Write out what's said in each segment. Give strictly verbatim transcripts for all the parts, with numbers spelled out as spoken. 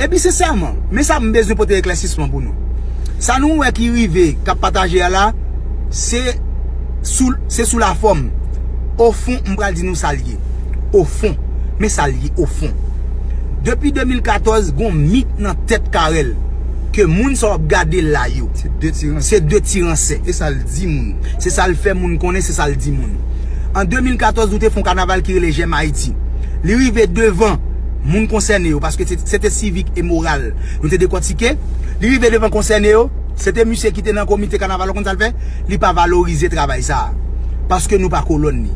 Epi sensèman, men sa m bezwen pote eklèsisman pou nou. Sa nou wè ki rive, k ap pataje a la, se sou, se sou lafòm. Ofon, m pral di nou sa l ye. Ofon. Men sa l ye, ofon. Depi de mil katòz, gon mit nan tèt Carel ke moun sa w ap gade la yo, se de ti ransè. Se de ti ransè. E sa l di moun. Se sa l fè moun konnen, se sa l di moun. An de mil katòz, nou te fè yon kanaval ki rele J'aime Haïti. Li rive devan moun konsène yo, paske se, se te sivik e moral. Nou te dekòtike. Li rive devan konsène yo, se te misye ki te nan komite kanaval, ou konn sa l fè? Li pa valorize travay sa a. Paske nou pa kolòn li.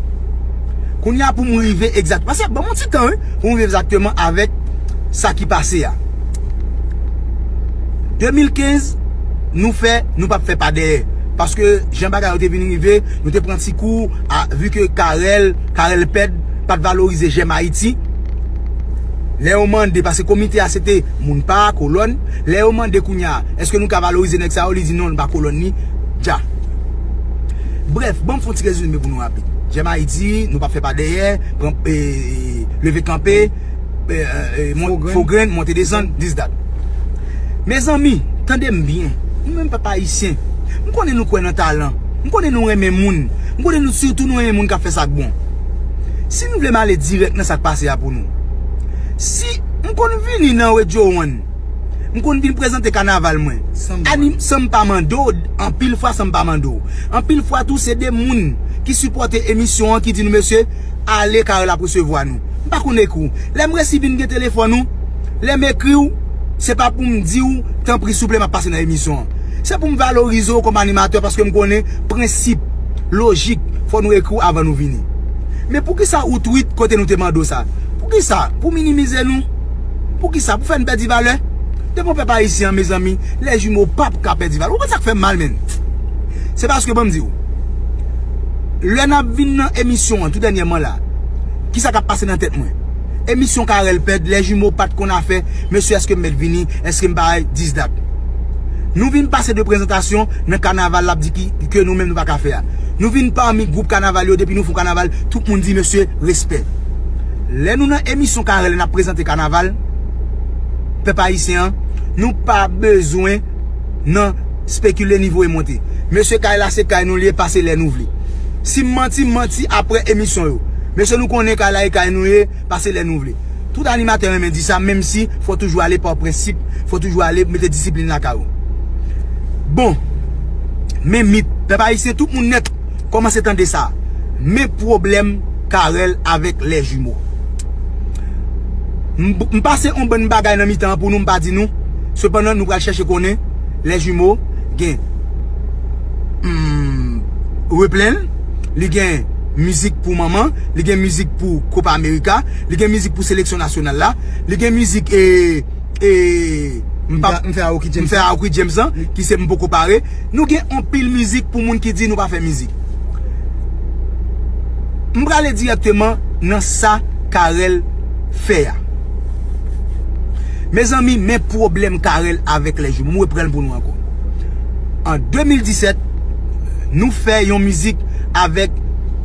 Kounye a pou m rive egzak, paske ban m yon ti tan, wi, pou m rive egzakteman avèk sa ki pase a. De mil kenz, nou fè, nou p ap fè pa dèyè. Paske jan bagay yo te vin rive, nou te pran ti kou, a, vi ke Carel, Carel Pèd, pa t valorize J'aime Haïti. Lè yo mande, paske komite a se te moun pa kolòn, lè yo mande kounye a, èske nou ka valorize nèg sa yo, li di non, li pa kolòn li, dja. Brèf, ban m fè yon ti rezime pou nou rapid. J'aime Haïti, nou p ap fè pa dèyè, pran, e, leve kanpe, e, e, e, mon-, fo grenn, monte desann, dis dat. Mezanmi, tande m byen. Nou menm pèp ayisyen, m konnen nou kwè nan talan. M konnen nou renmen moun. M konnen nou sitou nou renmen moun k ap fè sa k bon. Si nou vle m ale dirèk nan sa k pase a pou nou. Si m konn vini nan Radio One, m konn vin prezante kanaval mwen. San m pa mande w. Anpil fwa san m pa mande w. Anpil fwa tou se de moun ki sipòte emisyon an ki di nou, mesye, ale Carel ap resevwa nou. M pa konn ekri w. Lè m resi vin gen telefòn ou, lè m ekri w, se pa pou m di w, tanpri, souple, m ap pase nan emisyon an. Se pou m valorize w kòm animatè paske m konnen prensip, lojik, fò nou ekri w avan nou vini. Men poukisa ou tweet kote nou te mande w sa? Poukisa? Pou minimize nou? Poukisa? Pou fè n pèdi valè? Depi yon pèp ayisyen an, mezanmi, lè jimo p ap ka pèdi valè. Ou konn sa k fè m mal, menn? Se paske, ban m di w, lè n ap vin nan emisyon an, tou dènyèman la, kisa k ap pase nan tèt mwen? Emisyon Carel Pèd, lè jimo pa t konn afè, mesye, èske m mèt vini, èske m pa dis dat. Nou vin pase de prezantasyon nan kanaval l ap di ki, ke nou menm nou pa ka fè a. Nou vin pami gwoup kanaval yo, depi nou fè yon kanaval, tout moun di, mesye, respè. Lè nou nan emisyon Carel, n ap prezante kanaval, pèp ayisyen an, nou pa bezwen nan spekile ni voye monte. Mesye, kay la se kay nou li ye, pase lè nou vle. Si m manti, m manti apre emisyon yo. Mesye, nou konnen kay la e kay nou ye, pase lè nou vle. Tout animatè renmen di sa, menm si fò toujou ale pa prensip, fò toujou ale mete disiplin lakay ou. Bon, men mit, pèp ayisyen, tout moun nèt kòmanse tande sa. Men pwoblèm Carel avèk lè jimo. M, m pase yon bann bagay nan mitan an pou nou, m pa di nou. Sepandan, nou pral chèche konnen lè jimo gen, hmm, replen l, li gen mizik pou manman, li gen mizik pou Copa America, li gen mizik pou seleksyon nasyonal la, li gen mizik, e, e, m pa, m fè Aoki James, m fè Aoki James lan, ki se m poko pare. Nou gen anpil mizik pou moun ki di nou pa fè mizik. M prale dirèkteman nan sa Carel fè a. Mezanmi, men pwoblèm Carel avèk lè jimo. M repran l pou nou ankò. An de mil disèt, nou fè yon mizik avèk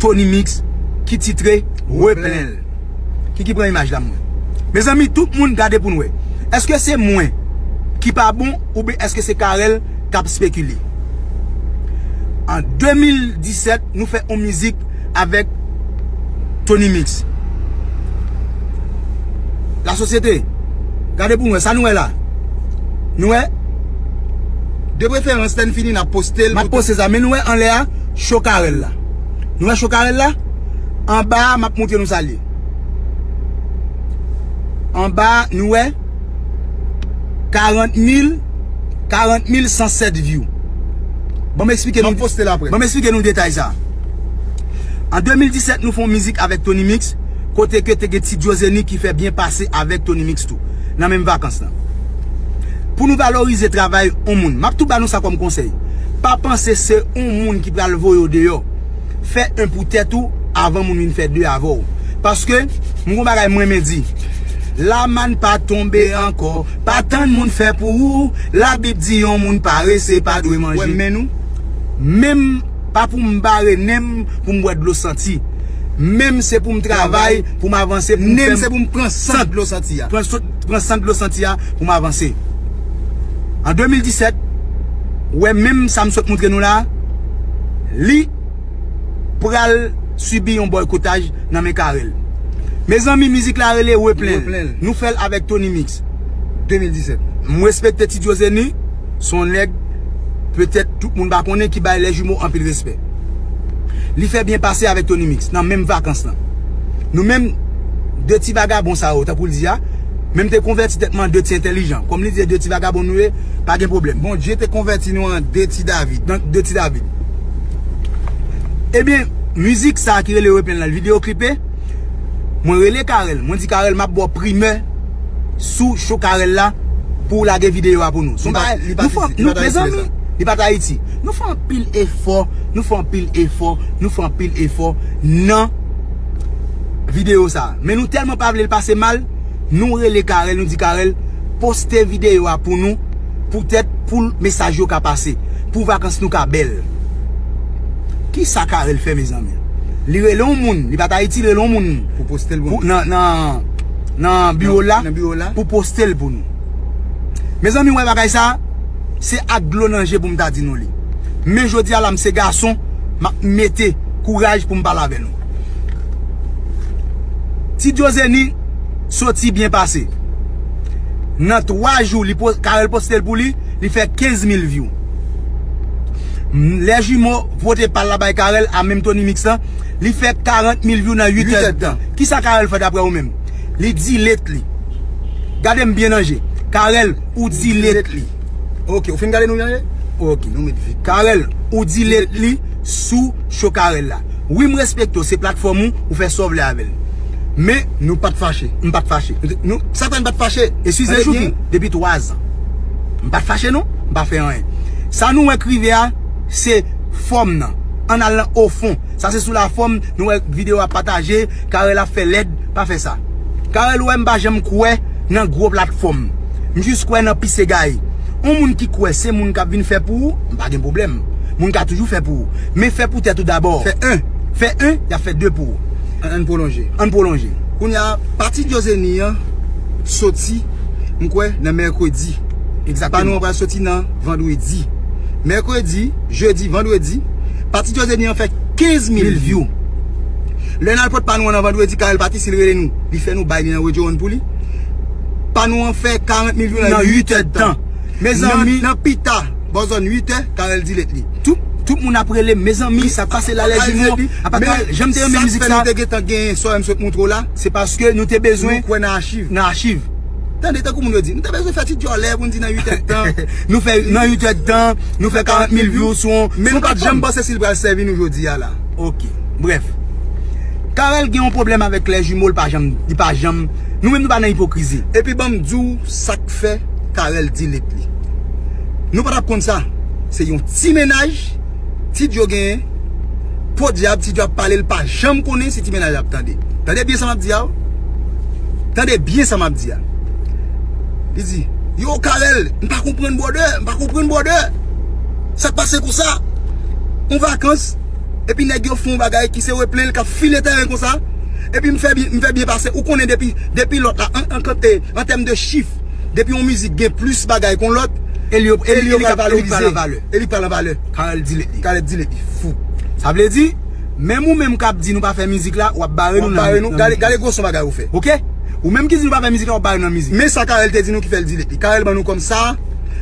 Tony Mix ki titre Replen l. Kiki pran imaj la, mwen. Mezanmi, tout moun gade pou n wè. Èske se mwen ki pa bon oubyen èske se Carel k ap spekile? An de mil disèt, nou fè yon mizik avèk Tony Mix. Lasosyete, gade pou n wè, sa nou wè la? Nou wè? De preferans, lè n fini, n ap poste l. M ap poste sa, men nou wè anlè a, cho Carel la. Nou wè cho Carel la? Anba a, m ap montre nou sa l ye. Anba a, nou wè karant mil, karant mil san sèt view. Ban m eksplike nou, ban m eksplike nou detay sa. An de mil disèt, nou fè yon mizik avèk Tony Mix, kote ke te gen Ti Djozeni ki fè byen pase avèk Tony Mix tou, nan menm vakans lan. Pou nou valorize travay yon moun, m ap tou ba nou sa kòm konsèy. Pa panse se yon moun ki pral voye w deyò. Fè yon pou tèt ou avan moun vin fè de avè w. Paske, m gon bagay mwen renmen di. Lamann pa tonbe ankò, pa tann moun fè pou ou. Labib di yon moun parese pa dwe manje. Wè men nou? Men m pa pou m bare nen m pou m bwè dlo santi. Men m se pou m travay, pou m avanse, pou m fè m, nen m se pou m pran sant dlo santi a. Pran sant, pran sant dlo santi a pou m avanse. An de mil disèt, ou wè menm sa m sot montre nou la, li pral sibi yon bòykotaj nan men Carel. Mezanmi, mizik la rele Replen. Replen. Nou fè l avèk Tony Mix. De mil disèt. M respekte Ti Djo Zeni, se yon nèg petèt tout moun pa konnen ki bay Les Jumeaux anpil respè. Li fè Byen Pase avèk Tony Mix nan menm vakans lan. Nou menm, de ti vagabon sa yo, tankou l di a, men m te konvèti tèt mwen an de ti entèlijan. Kòm li di de ti vagabon nou ye, pa gen pwoblèm. Bondye te konvèti nou an de ti David. Nan de ti David. Ebyen, mizik sa a ki rele Replen lan, videyo klipe, mwen rele Carel. Mwen di Carel, m ap ba w primè sou cho Carel la pou w lage videyo a pou nou. Se yon bagay, li pa t isi, li pa t Ayiti, mezanmi, li pa t Ayiti. Nou fè anpil efò, nou fè anpil efò, nou fè anpil efò nan videyo sa a. Men nou tèlman pa vle l pase mal, nou rele Carel, nou di Carel, poste videyo a pou nou, poutèt pou mesaj yo ka pase, pou vakans nou ka bèl. Kisa Carel fè, mezanmi? Li rele yon moun, li pa t Ayiti, li rele yon moun pou poste l pou nou. Nan, nan, nan biwo la, nan biwo la, pou poste l pou nou. Mezanmi, wè bagay sa, se ak dlo nan je pou m ta di nou li. Men jodi a la, m se gason, m ap mete kouraj pou m pale avè nou. Ti Djo Zeni soti Byen Pase. Nan twa jou, li po-, Carel poste l pou li, li fè kenz mil view. M, Les Jumeaux vote pa l la bay Carel a menm Tony Mix lan, li fè karant mil view nan uit èdtan. Kisa Carel fè daprè ou menm? Li delete li. Gade m byen nan je. Carel, ou delete li. Ok, ou fin gade nou byen? Ok. Nou met vit. Carel, ou delete li sou cho Carel la. Wi, m respekte w, se platfòm ou, ou fè sa w vle avè l. Men, nou pa t fache. M pa t fache. Nou, sa fè n pa t fache? Eskize, Chouki, depi twazan. M pa t fache non, m pa fè anyen. Sa nou wè k rive a, se fòm nan. Ann al nan ofon. Sa se sou lafòm, nou wè videyo a pataje, Carel ap fè lèd, pa fè sa. Carel, ou wè m pa janm kwè nan gwo platfòm. M jis kwè nan pise gaye. On moun ki kwè se moun k ap vin fè pou ou, m pa gen pwoblèm. Moun ka toujou fè pou ou. Men fè pou tèt ou dabò. Fè en. Fè en, y ap fè de pou ou. Ann, ann pwolonje. Ann pwolonje. Kounye a, pati Djozeni an soti, m kwè, nan mèkredi. Egzakteman. Pa nou an pral soti nan vandredi. Mèkredi, jedi, vandredi, pati Djozeni an fè kenz mil view. Lè n al pot pa nou an nan vandredi, Carel pati, si l rele nou, li fè nou bay li nan Radio One pou li. Pa nou an fè karant mil view nan uit èdtan. Mezanmi. Nan, nan pita, bò zòn uit è, Carel delete li. Tout, tout moun ap rele m, mezanmi, sa k pase la, Les Jumeaux, apa Carel, jan m te renmen mizik sa. Sa k fè nou te gentan gen sòrè m sot montre w la, se paske nou te bezwen, nou kwè nan achiv. Nan achiv. Tande, tankou moun yo di, nou te bezwen fè ti djòlè pou n di nan uit èdtan. Nou fè nan uit èdtan, nou fè karant mil view sou yon, men nou pa t janm panse si l pral sèvi nou jodi a la. Ok. Brèf. Carel gen yon pwoblèm avèk Les Jumeaux, li pa janm, li pa janm, nou menm nou pa nan ipokrizi. Epi ban m di w sa k fè Carel delete li. Nou pa t ap konn sa. Se yon ti mennaj, Ti Djo genyen. Podyab, Ti Djo ap pale, l pa janm konnen si ti mennaj la ap tande. Tande byen sa m ap di a, o. Tande byen sa m ap di a. Li di, yo, Carel, m pa konprann, brother, m pa konprann, brother. Sa k pase konsa? On vakans, epi nèg yo fè yon bagay ki se Replen l k ap file tèren konsa. Epi m fè byen, m fè byen pase. Ou konnen depi, depi lòt la, an, an kante, an tèm de chif, depi yon mizik gen plis bagay kon lòt, e li, e li, e li pral valorize. E li pral an valè. Carel delete li. Carel delete li. Fou. Sa vle di, menm ou menm k ap di nou pa fè mizik la, w ap bare nou nan, w ap bare nou. Gade, gade gwo son bagay ou fè. Ok? Ou menm ki di nou pa fè mizik la, w ap bare nou nan mizik. Men sa Carel te di nou ki fè l delete li. Carel ban nou kòm sa.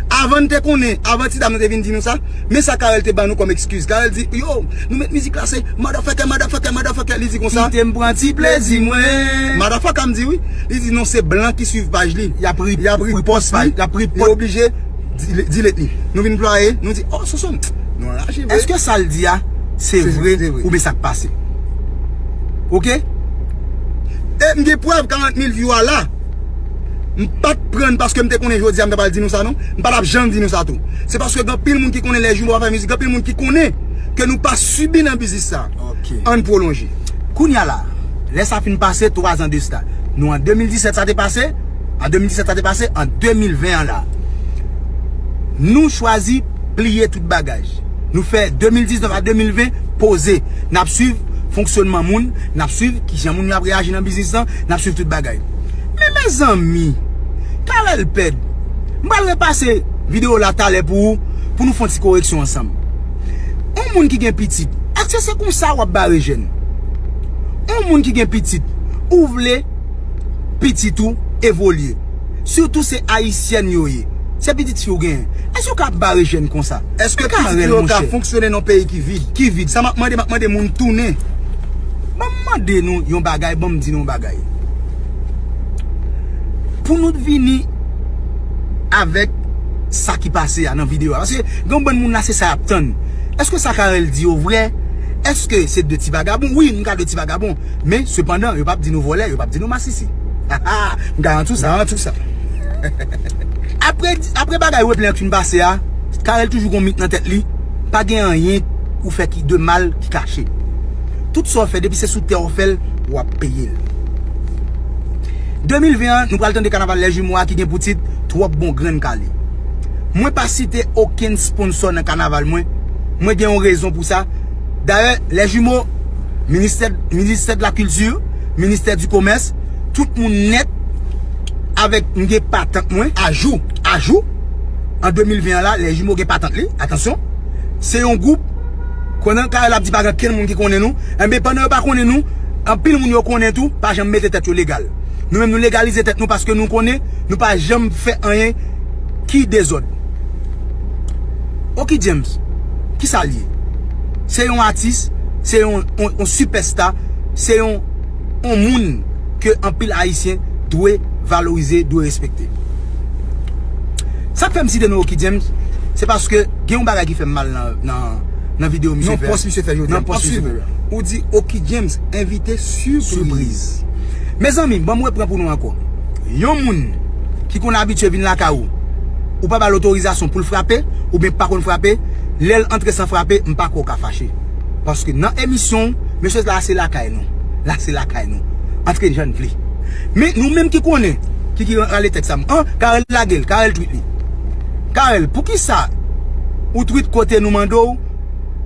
Avan n te konnen, avan ti dam nan te vin di nou sa, men sa Carel te ban nou kòm eskiz. Carel di, yo, nou met mizik la, se motherfucker, motherfucker, motherfucker. Li di konsa. Kite m pran ti plezi mwen. Motherfucker, m di wi. Li di non, se blan ki swiv paj li. Y ap ri-, y ap ripost li. Y ap ripost. Li oblije delete li. Nou vin plwaye, nou di, oh, Soso, nou anraje vre. Èske sa l di a, se vre, oubyen sa k pase? Ok? E m gen prèv karant mil view a la. M pa t pran paske m te konnen jodi a m ta pral di nou sa non. M pa t ap janm di nou sa tou. Se paske gen anpil moun ki konnen Les Jumeaux pa fè mizik, gen anpil moun ki konnen ke nou pa sibi nan biznis sa. Ok. Ann pwolonje. Kounye a la, lè sa fin pase, twa zan de sa. Nou an de mil disèt sa te pase, an de mil disèt sa te pase, an de mil ven an la. Nou chwazi pliye tout bagay. Nou fè de mil diznèf a de mil ven poze. N ap swiv fonksyònman moun, n ap swiv kijan moun yo ap reyaji nan biznis lan, n ap swiv tout bagay. Men mezanmi, Carel Pèd. M pral repase videyo la talè pou ou, pou nou fè yon ti koreksyon ansanm. Yon moun ki gen pitit, èske se konsa w ap bare jèn? Yon moun ki gen pitit, ou vle pitit ou evolye. Sitou se ayisyèn yo ye. Se pitit fi w genyen. Èske w ka bare jèn konsa? Èske pitit fi w ka fonksyone nan yon peyi ki vid? Ki vid? Sa m ap mande, m ap mande moun tounen. Ban m mande nou yon bagay, ban m di nou yon bagay. Pou nou vini avèk sa ki pase a nan videyo a. Paske gen yon bann moun la, se sa y ap tann. Èske sa Carel di yo vrè? Èske se de ti vagabon? Wi, m ka de ti vagabon. Men, sepandan, yo p ap di nou vòlè, yo p ap di nou masisi. M garanti w sa. Garanti w sa. Apre, apre bagay Weplen an fin pase a, Carel toujou gon mit nan tèt li. Pa gen anyen ou fè ki de mal ki kache. Tout sa w fè, depi se sou tè w fè l, w ap peye l. De mil ven an, nou pral tande kanaval Lè Jimo a ki gen pou tit Twòp Bon Grenn Kale. Mwen pa site okenn sponsò nan kanaval mwen. Mwen gen yon rezon pou sa. Dayè, Lè Jimo, ministè, ministè de la kilti, ministè di komès, tout moun nèt avèk m gen patant mwen, ajou, ajou. An de mil ven an la, Lè Jimo gen patant li, atansyon. Se yon gwoup, konnen Carel ap di pa gen kenn moun ki konnen nou. Enben, pandan yo pa konnen nou, anpil moun yo konnen tou, pa janm mete tèt yo legal. Nou menm, nou legalize tèt nou paske nou konnen nou pa janm fè anyen ki dezòd. Oky James, ki sa l ye? Se yon atis, se yon, yon, yon sipèsta, se yon, yon moun ke anpil Ayisyen dwe valorize, dwe respekte. Sa k fè m site non Oky James, se paske gen yon bagay ki fè m mal nan, nan, nan videyo misye fè. Nan pòs misye fè jodi a. Nan pòs misye fè. Ou di Oky James envite sipriz. Sipriz. Mezanmi, ban m repran pou nou ankò. Yon moun ki konn abitye vin lakay ou, ou pa ba l otorizasyon pou l frape, oubyen pa konn frape, lè l antre san frape, m pa kwè w ka fache. Paske nan emisyon w, mesye la se lakay nou. La se lakay nou. Antre jan n vle. Men nou menm ki konnen, ki, ki rale tèks sa m. An, Carel lage l, Carel tweet li. Carel, poukisa ou tweet kote nou mande w?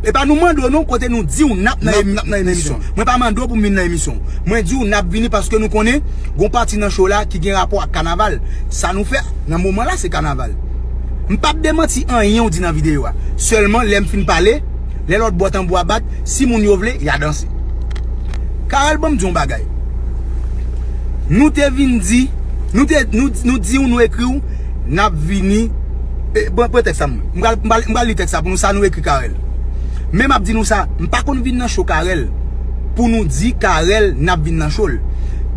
E pa nou mande w non, kote nou di w n ap nan emisyon. Mwen pa mande w pou m vin nan emisyon. Mwen di w n ap vini paske nou konnen gon pati nan show la ki gen rapò ak kanaval. Sa nou fè nan moman la se kanaval. M p ap demanti anyen w di nan videyo a. Sèlman lè m fin pale, lè lòt bò tanbou a bat, si moun yo vle, y a danse. Carel, ban m di w yon bagay. Nou te vin di, nou te, nou, nou di w, nou ekri w, n ap vini. E, pran, pran tèks sa m. M pral, m pral, m pral li tèks sa pou nou, sa nou ekri Carel. Men m ap di nou sa, m pa konn vin nan show Carel pou nou di Carel n ap vin nan show l.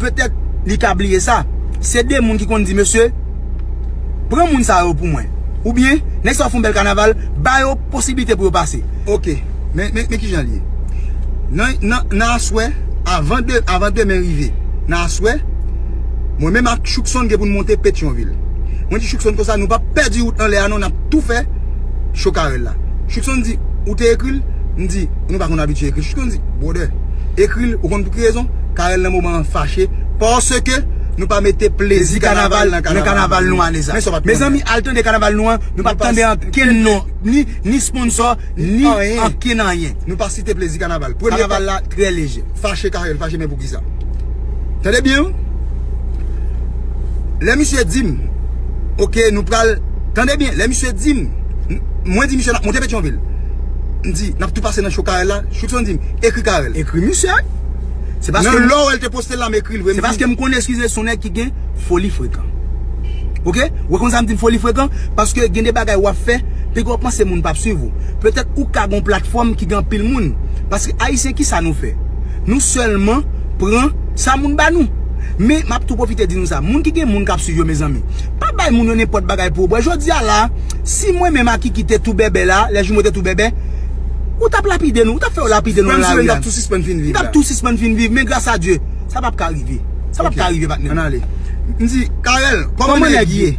Petèt li ka bliye sa. Se de moun ki konn di, mesye, pran moun sa yo pou mwen. Oubyen, nèg sa yo fè yon bèl kanaval, ba yo posiblite pou yo pase. Oke, men, men, men kijan l ye. Nan, nan, nan aswè, avan de, avan demen rive, nan aswè, mwen menm ak Choukson gen pou n monte Petyonvil. Mwen di Choukson konsa, nou p ap pèdi wout anlè a non, n ap tou fè show Carel la. Choukson di, ou te ekri l? M di, nou pa konn abitye ekri. Choukson di, brother, ekri l, ou konn pou ki rezon? Carel nan moman an fache, paske nou pa mete plezi kanaval nan kanaval nou an. Mezanmi, al tande kanaval nou an, nou p ap tande ankenn non, ni, ni sponsò, ni ankenn anyen. Nou pa site plezi kanaval. Premye kanaval la trè leje. Fache Carel, fache, men poukisa? Tande byen, wi. Lè misye di m, oke, nou pral, tande byen, lè misye di m, m-, mwen di misye n ap monte Petyonvil. M di, n ap tou pase nan show Carel la. Choukson di m, ekri Carel. Ekri misye. Se paske nan lò w wè l te poste l la, m ekri l vre. Se paske m konnen, eskize, se yon nèg ki gen foli frekan. Oke? Ou konn sa m di m foli frekan? Paske gen de bagay w ap fè, piga w panse moun p ap swiv ou. Petèt ou ka gen yon platfòm ki gen anpil moun. Paske Ayisyen, ki sa nou fè? Nou sèlman pran sa moun ba nou. Men, m ap tou pwofite di nou sa. Moun ki gen moun k ap swiv yo, mezanmi, pa bay moun yo nenpòt bagay pou yo bwè. Jodi a la, si mwen menm ak Kiki te tou bèbè la, Lè Jimo te tou bèbè, ou t ap lapide nou, ou t ap fè yo lapide nou nan lari a. M t ap tou sispann fin viv la. M t ap tou sispann fin viv, men gras a Dye, sa p ap ka rive. Sa p ap ka rive, patnè. Ann ale. M di, Carel, kòman nèg ye?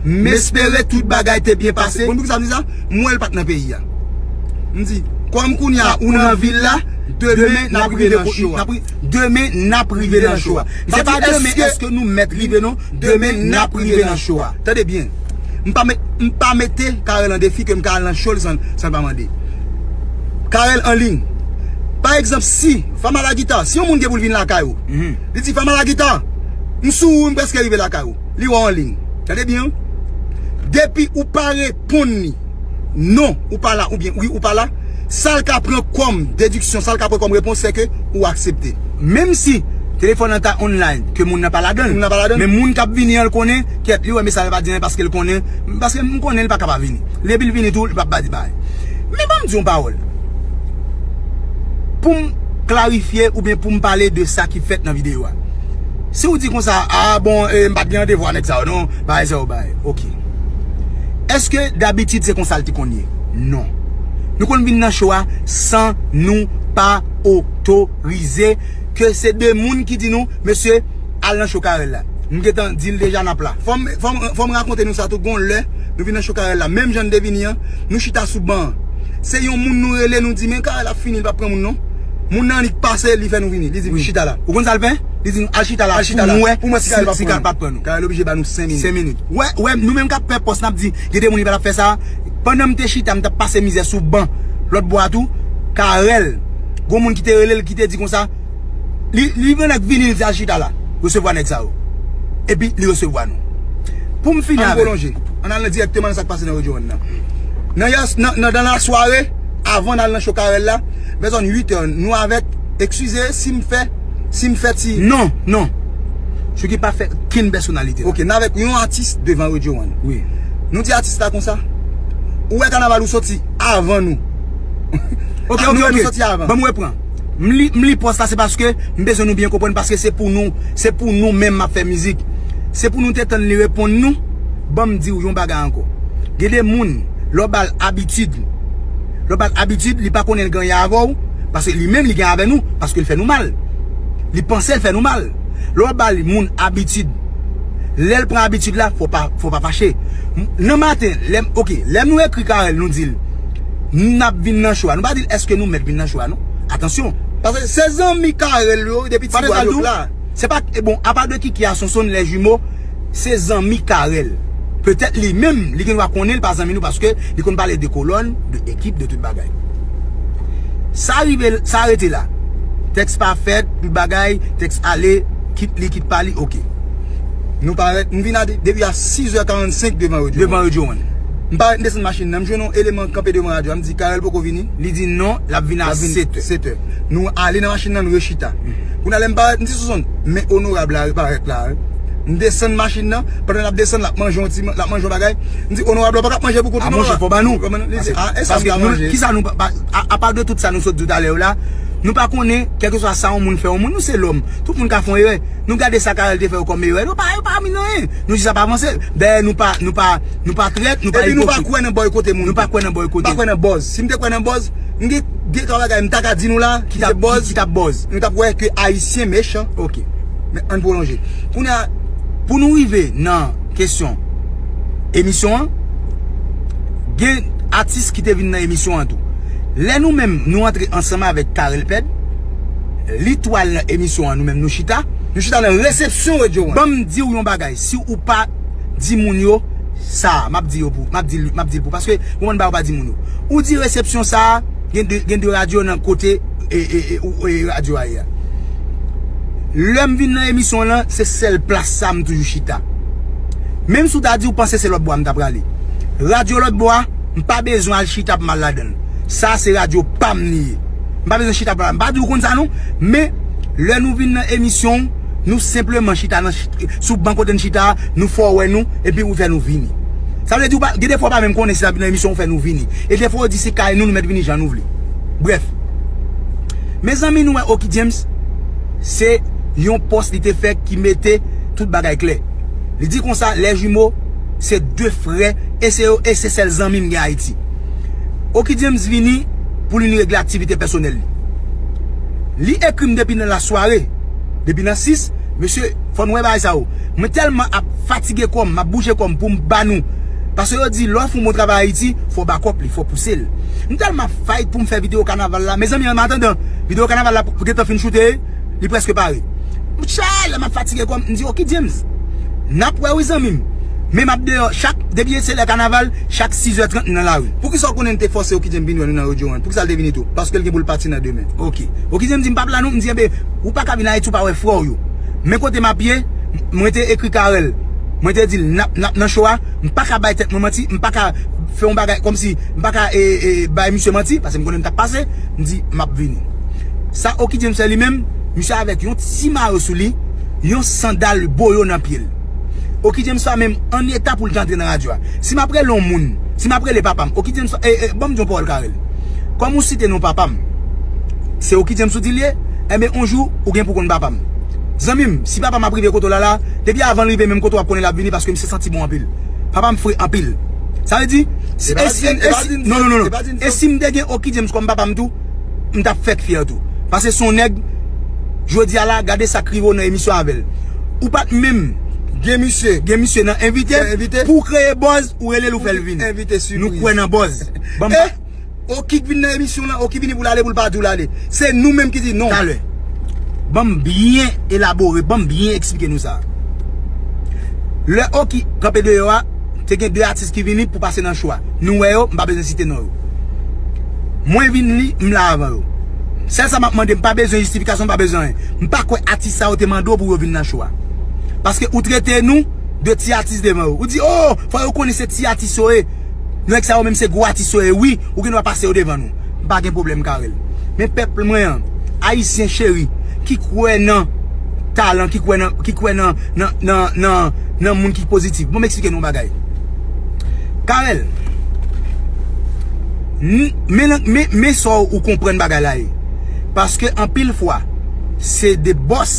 M espere tout bagay te byen pase. Konn poukisa m di sa? M wè l pa t nan peyi a. M di, kòm kounye a ou nan vil la, demen n ap rive nan show a. Demen n ap rive nan show a. Se pa demen èske nou mèt rive non, demen n ap rive nan show a. Tande byen. M pa met, m pa mete Carel an defi ke m ka al nan show l san, san l pa mande. Carel an liy. Pa egzanp, si Fama Lagita, si yon moun gen pou l vin lakay ou, li di, Fama Lagita, m sou ou, m prèske rive lakay ou. Li wè w an liy. Tande byen, wi. Depi ou pa reponn li, non, ou pa la, oubyen wi, ou pa la, sa l ka pran kòm dediksyon, sa l ka pran kòm repons, se ke ou aksepte. Menm si telefòn nan ta online, ke moun nan pa ladan l. Moun nan pa ladan l. Men moun k ap vini an, l konnen, kèt, li wè mesaj la pa di anyen paske l konnen, paske m konnen l pa ka pa vini. Depi l vini tou, li p ap ba di bagay. Men ban m di yon pawòl. Pou m klarifye oubyen pou m pale de sa ki fèt nan videyo a. Si w di konsa, a bon, e, m pa t gen randevou a nèg sa yo non, bagay sa yo bagay. Oke. Èske dabitid se konsa l te konn ye? Non. Nou konn vin nan show a san nou pa otorize, ke se de moun ki di nou, mesye, al nan show Carel la. M gentan di l deja n ap la. Fò m, fò m, fò m rakonte nou sa tou, gon lè, nou vin nan show Carel la. Menm jan n te vini an, nou chita sou ban an. Se yon moun nou rele, nou di, men Carel ap fini, li p ap pran moun non. Moun nan annik pase, li fè nou vini. Li di, wi, chita la. Ou konn sa l fè? Li di nou, al chita la, al chita la, pou m wè si Carel p ap pran nou. Carel oblije ba nou senk minit. Senk minit. Wè, wè, nou menm k ap fè pòs, n ap di, gen de moun li pa t ap fè sa. Pandan m te chita, m t ap pase mizè sou ban lòt bò a tou, Carel, gon moun ki te rele l, ki te di konsa, li, li gen nèg vini, li di al chita la, resevwa nèg sa yo. Epi li resevwa nou. Pou m fini avèk. Ann pwolonje. Ann al nan dirèkteman nan sa k pase nan Radio One nan. Nan yè, nan, nan, nan lasware, avan n al nan show Carel la, vè zòn uit è, nou avèk, eskize si m fè, si m fè ti. Non, non. Chucky pa fè kenn pèsonalite la. Oke, n avèk yon atis devan Radio One. Wi. Nou di atis la konsa, ou wè kanaval ou soti avan nou. Oke, oke, oke. Ban m repran. M li, m li pòs la, se paske m bezwen nou byen konprann, paske se pou nou, se pou nou menm m ap fè mizik. Se pou nou te tann li reponn nou. Ban m di w yon bagay ankò. Gen de moun, lè w ba l abitid, lè w ba l abitid, li pa konnen l gen anyen avè w, paske li menm li gen avè nou, paske l fè nou mal. Li panse l fè nou mal. Lè w ba l moun abitid, lè l pran abitid la, fò pa, fò pa fache. M-, nan maten, lè m, oke, lè nou ekri Carel, nou di l, n ap vin nan show a. Nou pa di l èske nou mèt vin nan show a, non. Atansyon. Paske se zanmi Carel yo, depi ti bwa yo la. Se pa, e bon, apa de Kiki a Sonsonn, les jumeaux, se zanmi Carel. Petèt li menm, li gen dwa konnen l pa zanmi nou paske li konn pale de kolòn, de ekip, de tout bagay. Sa rive, sa rete la. Tèks pa fèt, tout bagay, tèks ale, kit li, kit pa li, oke. Nou parèt, m vin a de-, depi a sis è karannsenk devan Radio One. Devan Radio One. M parèt, m desann machin nan, m jwenn yon eleman kanpe devan radyo a, m di, Carel poko vini? Li di non, l ap vin a sèt è. Sèt è. Nou ale nan machin nan, nou rechita. Mhm. Kounye a lè m parèt, m di, Sonsonn, men onorab la parèt la, wi. M desann machin nan, pandan n ap desann, l ap manje yon ti, l ap manje yon bagay. M di, onorab la pa t ap manje pou kont ou non, papa. A, monchè, fò ba nou. Li di, a, e sa m ka manje. Kisa nou pa, pa, a, apa de tout sa nou sot di talè yo la, nou pa konnen, kèlkeswa sa yon moun fè yon moun, nou se lòm. Tout moun ka fè yon erè. Nou gade sa Carel te fè yo kòm erè. Yo pa, yo pa vin anyen. Nou di sa pa avanse. Dayè, nou pa, nou pa, nou pa trèt, nou pa ipokrit. Epi nou pa kwè nan bòykote moun. Nou pa kwè nan bòykote. Nou pa kwè nan buzz. Si m te kwè nan buzz, m gen de twa bagay m ta ka di nou la, ki se buzz. Ki t ap buzz. Nou t ap wè ke Ayisyen mechan. Oke. Men ann pwolonje. Kounye a, pou nou rive nan kesyon emisyon an, gen atis ki te vin nan emisyon an tou. Lè nou menm, nou antre ansanm avèk Carel Pèd, li twal nan emisyon an, nou menm nou chita. Nou chita nan resepsyon Radio One. Ban m di w yon bagay, si ou pa di moun yo sa, m ap di yo pou, m ap di, m ap di l pou, paske ou konn ba yo pa di moun yo. Ou di resepsyon sa, gen de, gen de radyo nan kote, e, e, e, ou, e, radyo a ye a. Lè m vin nan emisyon lan, se sèl plas sa m toujou chita. Menm si w ta di w panse se lòt bò a m ta prale. Radyo lòt bò a, m pa bezwen al chita pou m al ladan l. Sa se radyo pa m li ye. M pa bezwen chita pou la. M pa di w konn sa non, men lè nou vin nan emisyon, nou senpleman chita nan ch-, sou ban kote n chita a, nou fè w wè nou, epi ou fè nou vini. Sa vle di w pa, gen de fwa w pa menm konnen si n ap vin nan emisyon, ou fè nou vini. E de fwa w di se kay nou, nou mèt vini jan nou vle. Brèf. Mezanmi, nou wè Oky James, se yon pòs li te fè ki mete tout bagay klè. Li di konsa, les jumeaux, se de frè, e se yo, e se sèl zanmi m gen Ayiti. Oky James vini pou li regle aktivite pèsonèl li. Li ekri m depi nan lasware, depi nan sis, mesye, fò n wè bagay sa yo. Mwen tèlman ap fatige kò m, m ap bouje kò m pou m ba nou. Paske yo di, lè w fè yon bon travay Ayiti, fò w bakòp li, fò w pouse l. M tèlman ap fight pou m fè videyo kanaval la. Mezanmi, an atandan, videyo kanaval la gentan fin choute, li prèske pare. Chal, m ap fatige kò m, m di, Oky James, n ap wè wi zanmi m. Men m ap deyò, chak, depi se lè kanaval, chak sis è trant m nan lari. Poukisa w konnen n te fòse Oky James vin wè nou nan Radio One? Poukisa l te vini tou? Paske l gen pou l pati nan demen. Oke. Oky James di, m p ap la non, m di, enben, ou pa ka vin Ayiti, ou pa wè frè w yo. Men kote m ap ye, mwen te ekri Carel. Mwen te di l, n ap, n ap nan cho a, m pa ka bay tèt mwen manti, m pa ka fè yon bagay kòmsi, m pa ka e, e, bay misye manti, paske m konnen m t ap pase, m di, m ap vini. Sa Oky James fè li menm, misye avèk yon ti mayo sou li, yon sandal boyo nan pye l. Oky James pa menm an eta pou l te antre nan radyo a. Si m ap rele yon moun, si m ap rele papa m, Oky James, e, e, ban m di yon pawòl Carel. Kòm ou site non papa m, se Oky James ou di l ye, enben, yon jou, ou gen pou konn papa m. Zanmi m, si papa m ap rive kote w la la, depi avan l rive menm kote w ap konnen l ap vini, paske misye santi bon anpil. Papa m fre anpil. Sa vle di, si, e pa e si, di, e e pa si, di non, non, non, e non. Pa di E si m te gen Oky James kòm papa m tou, m t ap fèk fyè tou. Paske se yon nèg, jodi a la, gade sa k rive w nan emisyon avè l. Ou pa t menm gen misye, gen misye nan envite, nan envite. Pou w kreye buzz, ou rele l, ou fè l vini. Envite sipriz. Nou kwè nan buzz. Ban m Eh! Oky k vin nan emisyon lan, Oky vini pou l ale, pou l pa di w l ale. Se nou menm ki di non. Talè. Ban m byen elabore, ban m byen eksplike nou sa. Lè Oky kanpe deyò a, te gen de atis ki vini pou pase nan cho a. Nou wè yo, m pa bezwen site non yo. Mwen vin li, m la avan yo. Sèl sa m ap mande, m pa bezwen jistifikasyon, m pa bezwen anyen. M pa kwè atis sa yo te mande w pou yo vin nan cho a. Paske ou trete nou de ti atis devan yo. Ou di, oh, fò yo konnen se ti atis yo ye. Nèg sa yo menm se gwo atis yo ye, wi, ou gen dwa pase yo devan nou. M pa gen pwoblèm, Carel. Men pèp mwen an, Ayisyen cheri, ki kwè nan talan, ki kwè nan, ki kwè nan, nan, nan, nan, nan moun ki pozitif. Bon, m eksplike nou yon bagay. Carel, n- men, men, men sa w konprann bagay la ye. Paske anpil fwa, se de bòs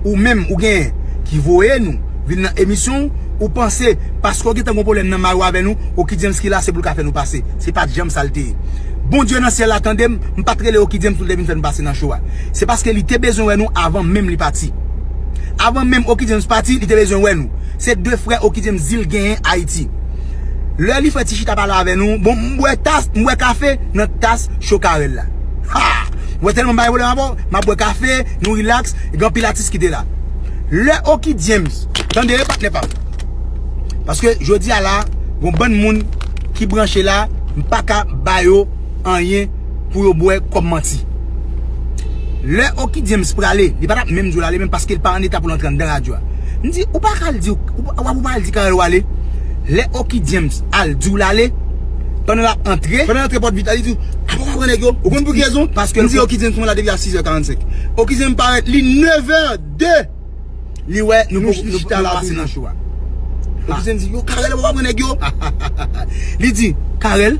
ou menm ou genyen ki voye nou vin nan emisyon, ou panse, paske w gentan gon pwoblèm nan mayo avè nou, Oky James ki la, se pou l ka fè nou pase. Se pa t janm sa l te ye. Bondye nan syèl la tande m, m pa t rele Oky James pou l te vin fè n pase nan cho a. Se paske li te bezwen wè nou avan menm li pati. Avan menm Oky James pati, li te bezwen wè nou. Se de frè Oky James di l genyen Ayiti. Lè li fè ti chita pale avè nou, bon, m bwè tas, m bwè kafe nan tas cho Carel la. Ha! Ou wè tèlman m pa gen pwoblèm avè w, m ap bwè kafe, nou rilaks, gen anpil atis ki te la. Lè Oky James, tande, patnè pa m. Paske jodi a la, gon bann moun ki branche la, m pa ka ba yo anyen pou yo bwè kòm manti. Lè Oky James prale, li pa t ap menm di w l ale menm paske l pa an eta pou l antre anndan radyo a. M di, ou pa ka al di, ou, ou, ou pa al di Carel w ale. Lè Oky James al di w l ale, pandan l ap antre, pandan l antre pòt vit la, li di, apa w pa pran nèg yo? Ou konn pou ki rezon? Paske m di Oky James mwen la depi a sis è karannsenk. Oky James parèt, li nèf è de. Li wè nou poko nou pase nan cho a. Oky James di, yo, Carel, ou pa pran nèg yo? Li di, Carel,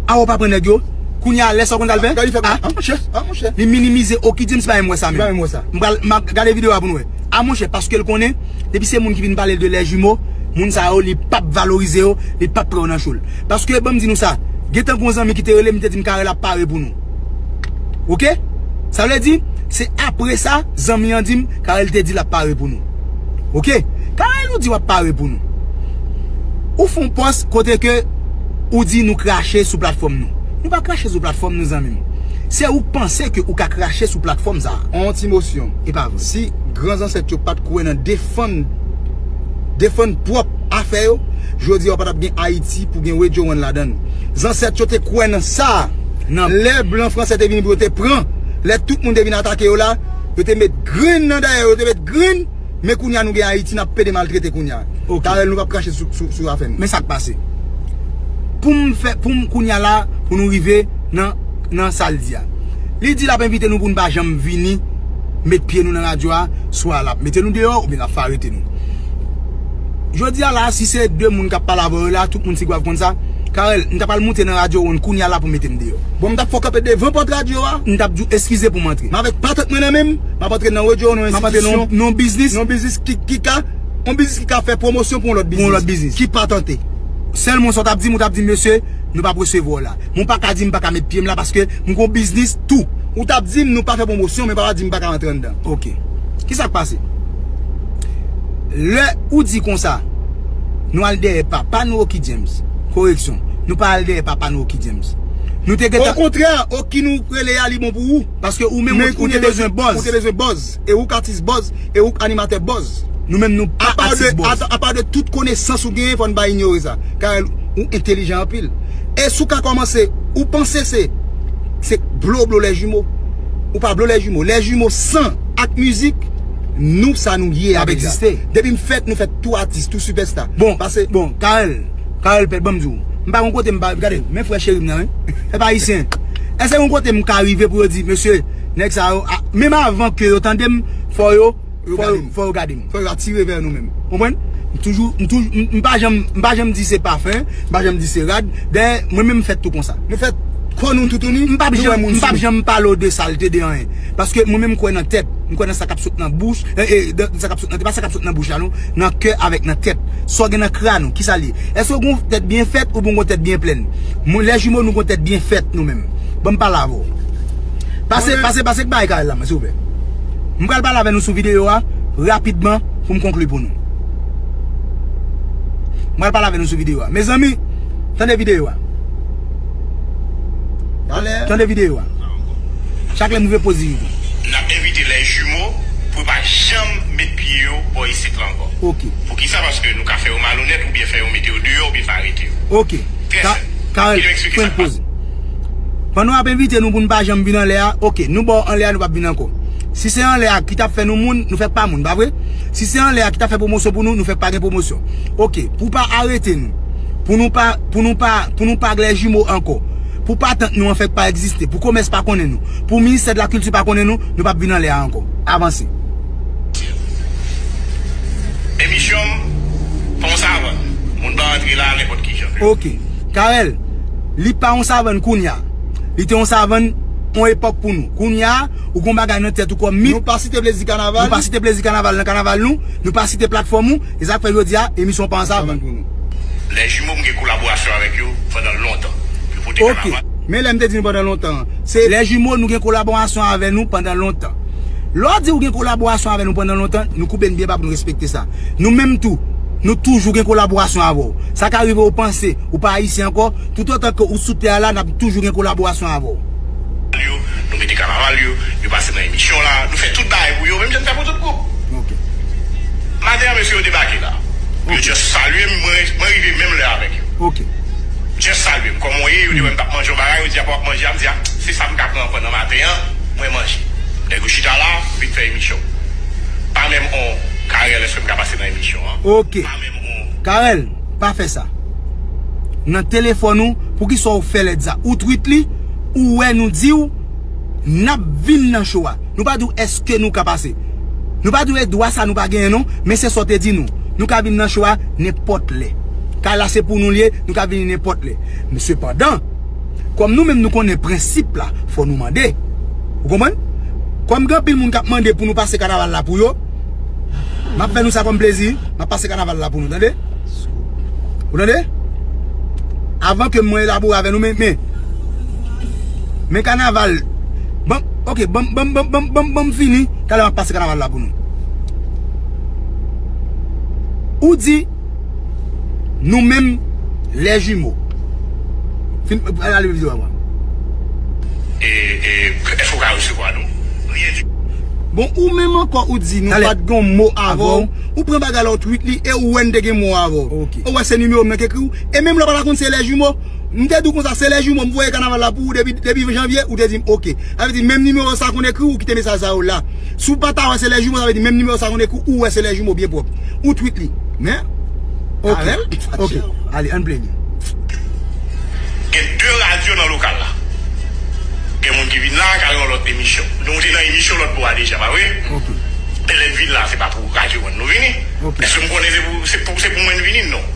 a ou pa pran nèg yo? Kounye a, lè sa w konn al fè? Gade li fè, a monchè, a monchè. Li minimize Oky James, pa menm wè sa menm. Li pa menm wè sa. M pral, m ap gade videyo a pou nou wè. A monchè, paske l konnen, depi se moun ki vin pale l de lè jimo, moun sa yo, li p ap valorize yo, li p ap pran yo nan cho l. Paske, ban m di nou sa, gentan gon zanmi ki te rele m, li te di m Carel ap pare pou nou. Oke? Sa vle di, se apre sa, zanmi an di m, Carel te di l ap pare pou nou. Oke? Carel ou di w ap pare pou nou. Ou fè yon pòs kote ke ou di nou krache sou platfòm nou. Nou pa krache sou platfòm nou, zanmi m. Se ou k panse ke ou ka krache sou platfòm sa a. On ti mosyon. E pa vre. Si gran zansèt yo pa t kwè nan defann, defann pwòp afè yo, jodi a w pa t ap gen Ayiti pou gen Wedjo One ladan l. Zansèt yo te kwè nan sa. Nan lè blan fransè te vini pou yo te pran, lè tout moun te vin atake yo la, yo te met grenn nan dèyè yo, yo te met grenn, men kounye a nou gen Ayiti, n ap pede maltrete kounye a. Ok. Carel, nou p ap krache sou, sou, sou afè nou. Men sa k pase. Pou m fè, pou m kounye a la, pou nou rive nan, nan sa l di a. Li di l ap envite nou pou n pa janm vini met pye nou nan radyo a, swa l ap mete nou deyò oubyen l ap fè arete nou. Jodi a la, si se de moun k ap pale avè w yo la, tout moun Tigwav konn sa. Carel, m ta pral moute nan radyo One kounye a la pou mete m deyò. Bon, m t ap fè w kanpe devan pòt radyo a. M t ap di w eskize pou m antre. M avèk patant mwen nan men m, m ap antre nan radyo One, yon enstitisyon, nan yon biznis. Nan yon biznis ki, ki ka, yon biznis ki ka fè pwomosyon pou yon lòt biznis. Pou yon lòt biznis. Ki patante. Sèlman sa w t ap di m, ou t ap di m, mesye, nou p ap resevwa w la. Men w pa ka di m pa ka met pye m la paske m gon biznis tou. Ou t ap di m nou pa fè pwomosyon, men pa di m pa ka rantre anndan. Ok. Kisa k pase? Lè ou di konsa, nou al dèyè papa nou Oky James. Koreksyon. Nou pa al dèyè papa nou Oky James. Nou te gentan. Okontrè, Oky nou rele a li bon pou ou. Paske ou menm ou te bezwen buzz. Ou te bezwen buzz. E ou k atis buzz. E ou k animatè buzz. Nou menm nou pa atis buzz. Apa de tout konesans ou genyen, fò n pa inyore sa. Carel, ou entelijan anpil. E si w ka kòmanse, ou panse se, se blo blo lè jimo. Ou pa blo lè jimo. Lè jimo san ak mizik, Nou sa nou ye a deja. Depi m fèt, nou fèt tou atis, tou sipèsta. Bon, pase bon, Karèl, Karèl pèt, ban m di w. M pa gon kote m pa, gade, men frè cheri m nan, wi. Pèp ayisyen. Èske gon kote m ka rive pou yo di, mesye, nèg sa yo, a, menm avan ke yo tande m, fò yo, fò yo, fò yo gade m. Fò yo atire vè nou menm. Konprann? M toujou, m toujou, m, m pa janm, m pa janm di se pa fen, m pa janm di se rad. Dayè, mwen menm m fèt tou konsa. Nou fèt kò nou toutouni, m p ap janm, m p ap janm pale w de salte, de anyen. Paske mwen menm m kwè nan tèt, m kwè nan sa k ap sot nan bouch, e, e, de, sa k ap sot nan, pa sa k ap sot nan bouch la non, nan kè avèk nan tèt. Sa w gen nan kràn ou, kisa l ye? Èske w gen yon tèt byen fèt oubyen w gen yon tèt byen plèn? Mwen, lè jimo, nou gen yon tèt byen fèt nou menm. Ban m pale avè w. Pase, pase, pase k bay Karèl la, mwen, silvouplè. M pral pale avè nou sou videyo a, rapidman, pou m konkli pou nou. M pral pale avè nou sou videyo a. Mezanmi, tande videyo a. Tande videyo a. Chak lè m rive poze videyo. N ap envite lè jimo pou yo pa janm met pye yo bò isit la ankò. Ok. Poukisa? Paske nou ka fè yo malonèt oubyen fè yo mete yo deyò oubyen fè arete yo. Ok. Trè senp. Karèl, pran poz. Pandan w ap envite nou pou n pa janm vin anlè a, ok, nou ba w anlè a, nou p ap vin ankò. Si se anlè a ki t ap fè nou moun, nou fèk pa moun, pa vre? Si se anlè a ki t ap fè pwomosyon pou nou, nou fèk pa gen pwomosyon. Ok, pou w pa arete nou, pou nou pa, pou nou pa, pou nou pa lè jimo ankò, pou patant nou an fèk pa egziste, pou komès pa konnen nou, pou ministè de la kilti pa konnen nou, nou p ap vin anlè a ankò. Avanse. Emisyon m pa yon savann. Moun pa antre la nenpòt ki jan. Ok. Karèl, li pa yon savann kounya. Li te yon savann yon epòk pou nou. Kounya, ou gon bagay nan tèt ou kòm mit. Nou pa site plezi kanaval. Nou pa site plezi kanaval nan kanaval nou. Nou pa site platfòm ou. E sa k fè jodi a, emisyon pa yon savann. Lè jimo m gen kolaborasyon avèk yo pandan lontan. Yo pote kanaval. Ok. Men lè m te di nou pandan lontan an, se lè jimo nou gen kolaborasyon avè nou pandan lontan. Lè w di ou gen kolaborasyon avè nou pandan lontan, nou koube n byen ba pou nou respekte sa. Nou menm tou, nou toujou gen kolaborasyon avè w. Sa ka rive ou panse ou pa ayisyen ankò, toutotan ke ou sou tè a la, n ap toujou gen kolaborasyon avè w. Yo, nou mete kanaval yo, yo pase nan emisyon la, nou fè tout bagay pou yo, menm jan n fè pou tout gwoup. Ok. Maten an, mesye yo debake la. Yo just salye m, mwen, mwen rive menm lè avèk yo. Ok. Just salye m. Kòman w ye? Yo di wè m t ap manje yon bagay, yo di apa w ap manje a, m di a, se sa m ka pran pandan maten an, mwen manje. Nèg yo chita la, m vin fè emisyon. Pa menm on, Karèl, èske m ka pase nan emisyon an? Ok. Pa menm on. Karèl, pa fè sa. Nan telefòn ou, poukisa w fè lèd sa? Ou tweet li, ou wè nou di w, n ap vin nan show a. Nou pa di w èske nou ka pase. Nou pa di w e dwa sa nou pa genyen non, men se sa w te di nou. Nou ka vin nan show a nenpòt lè. Kay la se pou nou l ye, nou ka vini nenpòt lè. Men sepandan, kòm nou menm nou konnen prensip la, fò nou mande. Ou konprann? Kòm gen anpil moun k ap mande pou nou pase kanaval la pou yo, m ap fè nou sa kòm plezi, m ap pase kanaval la pou nou, tande? Ou tande? Avan ke mwen elabore avè nou, men, men, men kanaval, ban, ok, ban, ban, ban, ban, ban, ban m fini, talè m ap pase kanaval la pou nou. Ou di, nou menm, lè jimo. Fin, al, al videyo a, mwen. E, e, èske w ka resevwa nou? Ryen di. Bon, ou menm ankò, ou di nou pa t gen mo avè w. Ou pran bagay la, ou tweet li, e ou wè n te gen mo avè w. Ok. Ou wè se nimewo m nan k ekri w. E menm lè w pa ta konn se lè jimo, m te di w konsa, se lè jimo, m voye kanaval la pou ou depi, depi janvye, ou te di m ok. Sa vle di, menm nimewo sa konn ekri w, ou kite mesaj sa yo la. Si w pa ta wè se lè jimo, sa vle di, menm nimewo sa konn ekri w, ou wè se lè jimo byen pwòp. Ou tweet li. Men, ok, ok. Ale, ann play li. Gen de radyo nan lokal la. Gen moun ki vin la, k al nan lòt emisyon. Nou te nan emisyon lòt bò a deja, pa vre? Ok. E lè n vin la, se pa pou radyo mwen nou vini. Ok. Èske m konnen se pou, se pou, se pou mwen n vini? Non.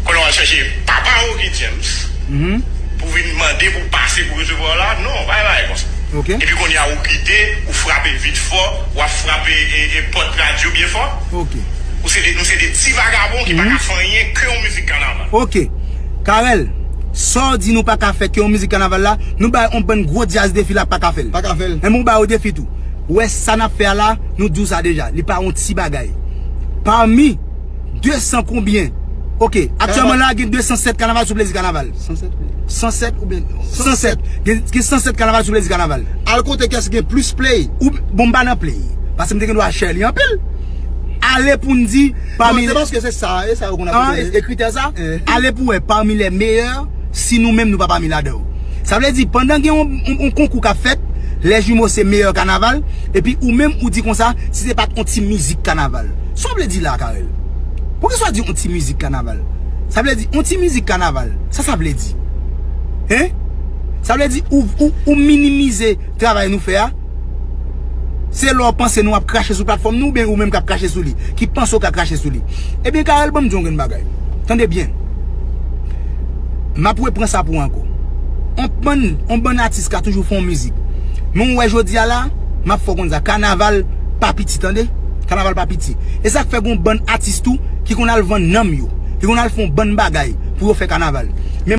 Konnen w al chèche papa Rocky James pou vin mande pou pase pou resevwa w la? Non, pa gen bagay konsa. Ok. Epi kounye a ou kite, ou frape vit fò, w ap frape e, e pòt radyo byen fò. Ok. Ou se de, nou se de ti vagabon ki pa ka fè anyen ke yon mizik kanaval. Ok. Karèl, sa w di nou pa ka fè ke yon mizik kanaval la, nou bay yon bann gwo djaz defi la pa ka fè l. Pa ka fè l. Enben ou ba yo defi tou. Ou wè sa n ap fè a la, nou di w sa deja, li pa yon ti bagay. Pami de san konbyen? Ok, aktyèlman la, gen de san sèt kanaval sou Plezi Kanaval. San sèt, wi. San sèt oubyen? San sèt. San sèt. Gen, gen san sèt kanaval sou Plezi Kanaval. Al kote kès gen plis play. Ou, bon, m pa nan play. Paske m te gen dwa share li anpil. Ale pou n di, pami. Non, se paske se sa, e sa yo konn ap rele. E kritè sa? Ale pou wè, pami lè meyè, si nou menm nou pa pami ladan yo. Sa vle di, pandan gen yon, yon, yon konkou k ap fèt, Les Jumeaux se meyè kanaval, epi ou menm ou di konsa, si se pa t on ti mizik kanaval. Sa w vle di la, Carel? Poukisa w di on ti mizik kanaval? Sa vle di on ti mizik kanaval. Sa sa vle di? Hein? Sa vle di ou, ou, ou minimize travay nou fè a? Se lè w panse nou ap krache sou platfòm nou, oubyen ou menm k ap krache sou li, ki panse w ka krache sou li. Ebyen, Carel, ban m di w yon grenn bagay. Tande byen. M ap repran sa pou ankò. On bann, on bann atis ka toujou fè yon mizik. Men w wè jodi a la, m ap fè w konn sa. Kanaval pa piti, tande? Kanaval pa piti. E sa k fè gon bann atis tou ki konn al vann nanm yo, ki konn al fè yon bann bagay pou yo fè kanaval.